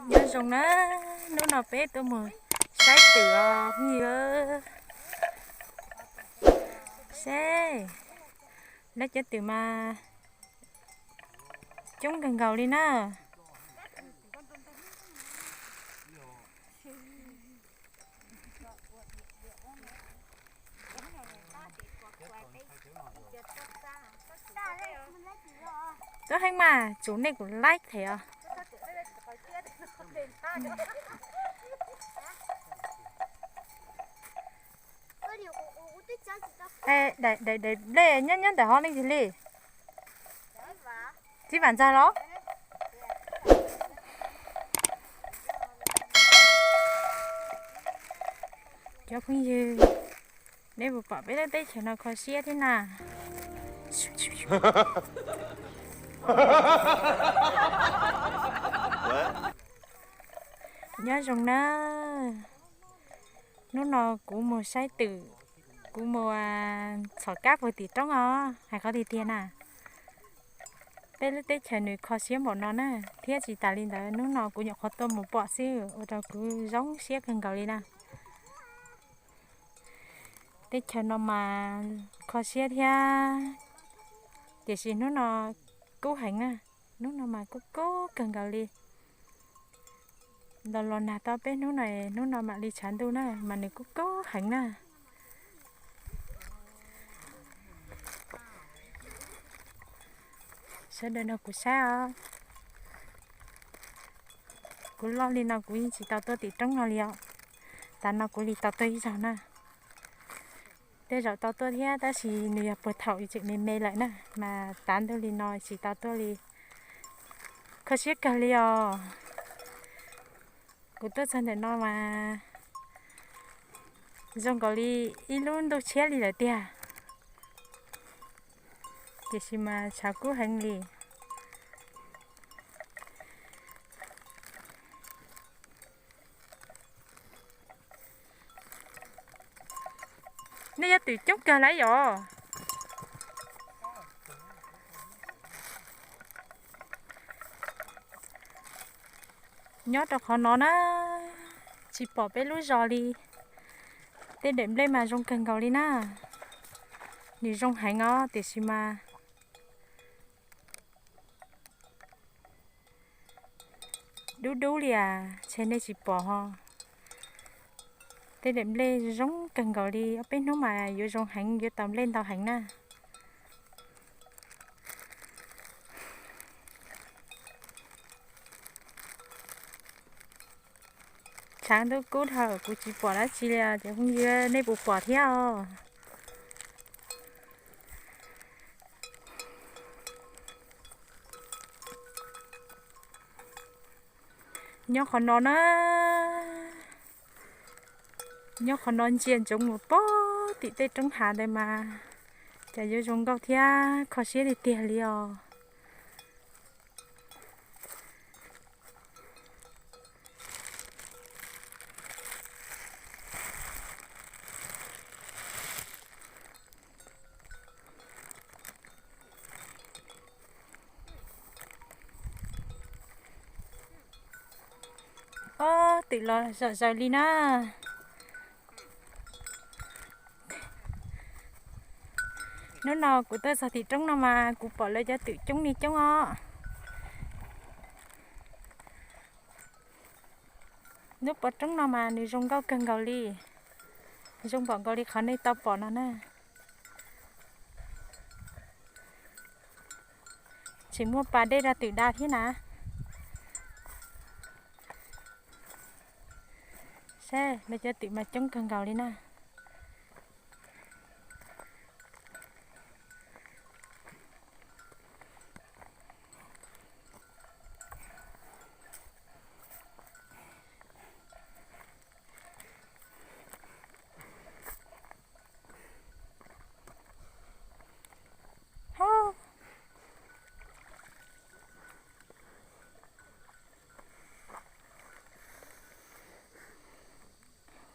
Nyob zoo na, hnub no peb tuaj mus saib twm os phooj ywg. Seb, lawv cov twm mas coob kawg nkaus li na. Tuab Heeb mas tsum nej kuv laib thiab os. Daim nplej nyob nyob ntawm hov leej twg li? Txiv Vam Ntxawg los? Cov phooj ywg, nej puas pom peb lub teb chaws no kho siab thiab na? Nyob zoo na, hnub no kuv mus saib twm, kuv mus txhom kab puag tim roob os, hais qhov tiag tiag na. Peb lub teb chaws nws kho siab npaum no na, thiab tsis tas li ntawd hnub no kuv nyuam qhuav tuaj mus pom xwb ua rau kuv zoo siab kawg nkaus li na. Teb chaws no mas kho siab thiab, tiam sis hnub no kub heev na, hnub no mas kub kub kawg nkaus li. Los los nag tau peb hnub no, hnub no mam li tshav ntuj na, mas nws kub kub heev na. Sawv daws nrog kuv saib os. Kuv loj li no kuv yeej tsis tau tuaj tim roob no li os. Tav no kuv li tau tuaj ib zaug na. Tej zaum tau tuaj thiab tab sis nws yog puag thaum tseem me me lawm na, mas tav ntuj li no tsis tau tuaj li. Kho siab kawg li os. Kuv tuaj txog ntawm no mas zoo nkaus li ib lub ntuj tshiab li lawm tiag, tiam sis mas tshav kub heev li. Nej cov twm coob kawg lauj yom. Nyob rau qhov no na, tsis pom peb lub zos li. Tej daim nplej mas zoo kawg nkaus li na. Nws zoo heev os, tiam sis mas dub dub li as, ntshe nej tsis pom ho. Tej daim nplej zoo kawg nkaus li, ob peb hnub mas yuav zoo heev, yuav tau nplej ntau heev na. Tshav ntuj kub dhau kuv tsis pom dab tsi li os cov phooj ywg, nej puas pom thiab os? Nyob qhov no na, nyob qhov no ntsia ntsoov mus pog tim tej roob hav ntawd mas cas yuav zoo nkauj thiab kho siab tiag tiag li os. Ob, twm los zom zaws li na. Hnub no kuv tuaj txog tim roob no mas kuv pom lawv cov twm coob li coob os. Lub pov roob no mas nws zoo nkauj kawg nkaus li, zoo npaum nkaus li qhov nej tau pom no na. Tseem muaj pas dej rau twm da thiab na. Saib lawv cov twm mas coob kawg nkaus li na.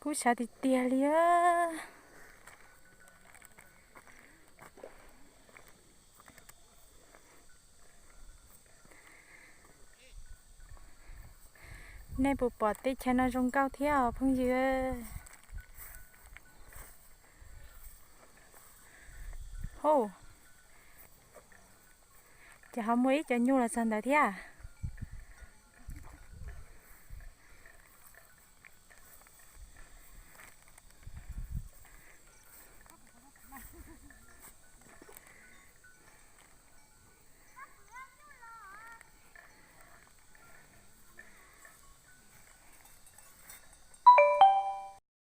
Kub tshav tiag tiag li. Nej puas pom teb chaws no zoo nkauj thiab os phooj ywg? Hov, ces ho muaj ib co nyuj los txog ntawd thiab.